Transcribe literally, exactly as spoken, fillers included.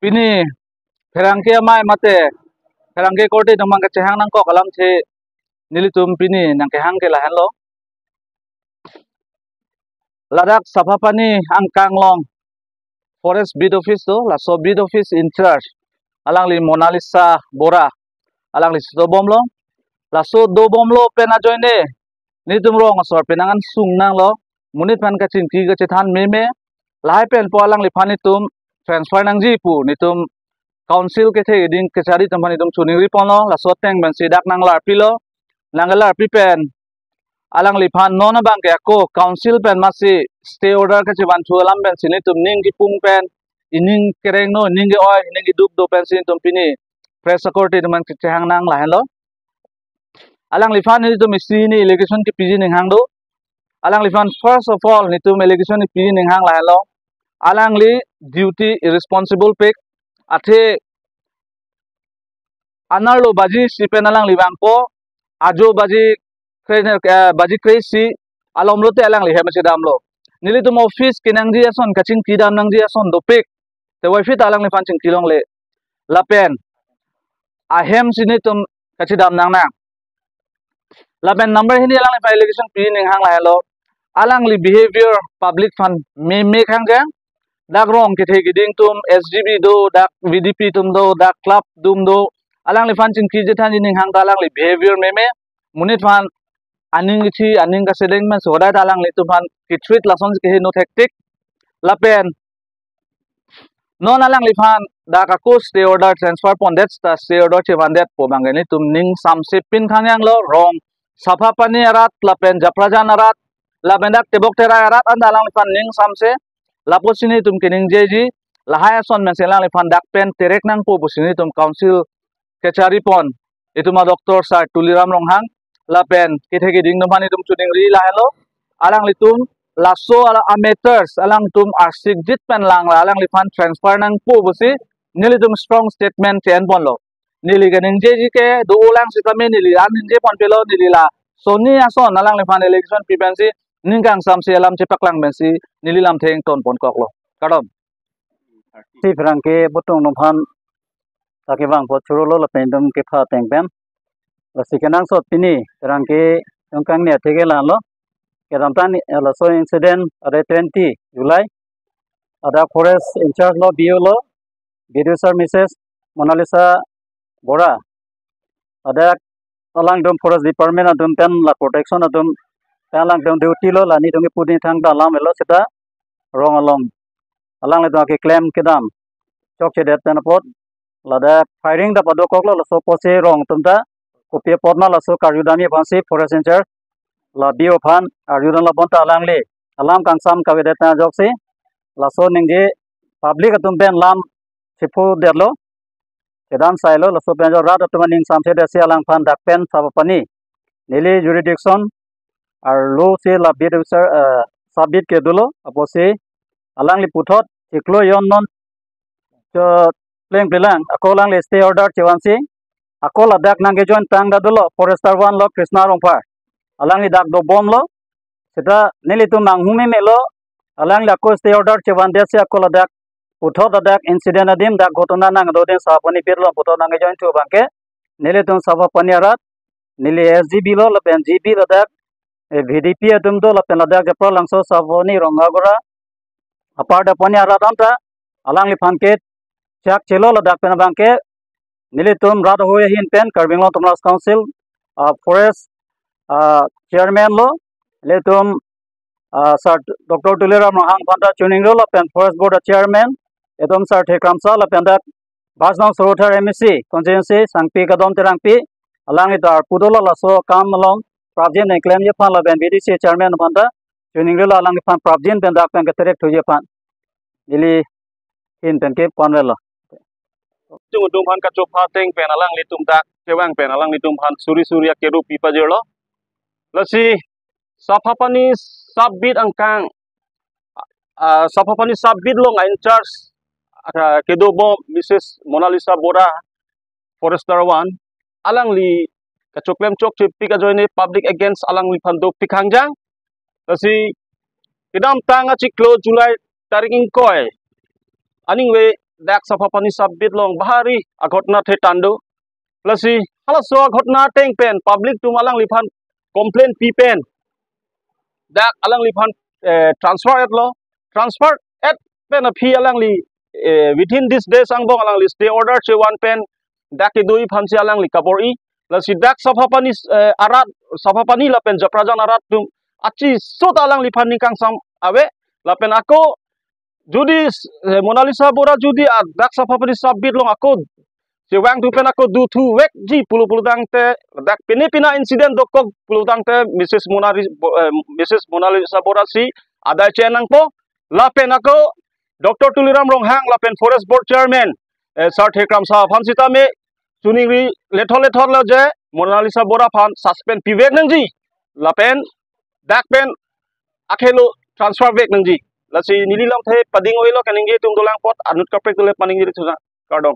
Pini pherangke amei mate pherangke korte atum abang kachehang nangkok alamthe nelitum pini nangkehang ke lahenlo. Ladak Saphapani angkang along Forest Beat Office do, laso Beat Office in charge alangli Monalisa Bora, alangli sitobomlo. Laso dobomlo pen ajoine nelitum rong asor penang an sung nanglo, monit aphan kachingki kachethan meme, lahai pen po alangliphan nelitum transfer nangji pu nelitum council kethe keding kachari atum aphan nelitum choningri ponlo. Laso ateng pensi dak nanglarpilo, nanglarpi pen alangliphan non abang ke ako council pen masi stay order kachevanthu alam pensi nelitum ning kipung pen, ining kereng no, ining ke-oi, ining keduk do pensi nelitum pini press akorte atum abang kachehang nang lahenlo. Alangliphan nelitum isi hini allegation kepiji aning hang do. Alangliphan first of all nelitum allegation kepiji aning hang lahenlo. Alangli duty irresponsible pik, athe anerlo baji isi pen alangli vangpo, ajo baji kre-, eh, baji kre-isi alom lote alangli hem chedamlo. Nelitum office kenangji ason, kachingki dam nangji ason dopik, te why fit alangliphan chingki longle? Lapen ahem si nelitum kachedam nangnang. Lapen number hini alangliphan allegation piji aning hang lahenlo. Alangli behavior public aphan meme khangjang. Dak rong kethe keding atum S G B do, dak V D P atum do, dak club atum do, alangliphan chingki chethanji aning hang ta alangli behavior meme. Monit aphan aning kethi, aning kasedeng pen so hodai ta alanglitum aphan ketreat lason si keheno thektik. Lapen non alangliphan dak ako stay order transfer pondet ta stay order chevandetpo abang ke nelitum ning samse pin khangjanglo. Rong Saphapani arat lapen Japrajan arat lapen dak Tebok Terai arat anta alangliphan ning samse. Lapusi nelitum keningjeji, lahai ason pensi alangliphan dak pen terek nangpo pusi nelitum council kachari pon itum a Doctor Sir Tuliram Ronghang lapen kethe keding atum aphan itum choningri lahenlo. Alanglitum laso ala a matters alangtum arsikjit pen lang la alangliphan transfer nangpo pusi nelitum strong statement che-en ponlo. Neli keningjeji ke do-olang sitame neli an ningje ponpelo, neli lasoni ason alangliphan allegation pi pensi ning kangsamse alam chepaklang pensi neli lamthe ington ponkoklo. Kardom. Si pherangke abutung atum aphan ta kevang apot chorolo lapen itum kepha ateng pen. Lasi kenangsot pini pherangke atum kangne atheke lahenlo. Kedamtang ni, eh, laso incident ada twenty July. Ada forest in charge lo, B O lo, B D O sir Missus Monalisa Bora. Ada alangtum forest department atum pen la protection atum pen alangtum duty lo, la nelitum kepu aning thangta alam avelo seta rong along alanglitum keklem kedam chokchedet pen apot ladak firing ta padokoklo, laso apotsi rong atum ta kopi apot ma laso karjudamji aphansi forest in charge la B O aphan arjudamlo bonta alangli alam kangsam kavedet pen ajoksi laso ningje public atum pen lam chepudetlo. Kedam sailo, laso pen ajok rat atum aning samsedetsi alangphan dak pen Saphapani neli jurisdiction arlo si la beat officer, eh, sub beat ke dolo, apotsi alangli puthot chiklo jon non cho plengplelang ako alangli stay order chevansi ako ladak nangkejoin tang ta dolo, forester one lo Krishna Rongphar, alangli dak dobomlo. Seta nelitum manghu memelo, alangli ako stay order chevandetsi ako ladak puthot ladak incident adim dak ghotona nangdo adim Saphapani beat along puthot nangkejoin thu abangke nelitum Saphapani arat, neli S G B lo lapen G B ladak, eh, V D P atum do lapen ladak Japralangso Saphapani Rongagora apar Daponi arat anta alangliphan ke chak chelo ladak pen abangke nelitum rat ahoi ahin pen Karbi Anglong Autonomous Council, ah, forest, ah, chairman lo, nelitum, ah, Sir Doctor Tuliram Ronghang aphanta choningri lo lapen forest board chairman itum Sir Thekramsa lapen dak Basnong Sorothar M A C constituency Sangpi Kadom Terangpi, alangli ta arpu dolo laso akam along prapjin nangklemji aphan lapen B D C chairman aphanta choningri lo alangliphan prapjin pen dak pen keterek thuji aphan. Neli ahin pen ke ponrelo. Abutung atum aphan kachopha ateng pen alanglitum dak kevang pen alanglitum aphan suri suri akeru pi pajirlo. Lasi Saphapani sub beat angkang, ah, Saphapani sub beat along in charge, ah, kedobom Missus Monalisa Bora, forester one, alangli kachoklem chokchepik ajoine public against alangliphan dopik khangjang. Lasi kedamtang achiklo July tarik ingkoi aningve dak Saphapani sub-beat along bahari aghotona the tando. Lasi halaso aghotona ateng pen public atum alangliphan complain pi pen dak alangliphan eh, transfer etlo. Transfer et pen aphi alangli eh, within this days angbong alangli stay order chevan pen dak kedo-i aphansi alangli kabor-i. Lasi dak Saphapani eh, arat, Saphapani lapen Japrajan arat atum achiso ta alangliphan ning kangsam ave. Lapen ako jodi eh, Monalisa Bora jodi ah, dak Saphapani sub-beat along ako chevangthu pen ako dothu vekji pulo pulo tangte dak pine pina incident dokok pulo tangte Mrs Monari Bo- eh, Mrs Monalisa Bora si adai che-en nangpo. Lapen ako Doctor Tuliram Ronghang lapen Forest Board Chairman eh, Sarthe Kramsa aphan sitame choningri lethot lethot lo je Monalisa Bora aphan suspend pivek nangji lapen dak pen akhelo transfer vek nangji. Lasi neli lamthe pading oilo kaningje atum dolang apot, anut kaprek dole paningje thuja. Kardom.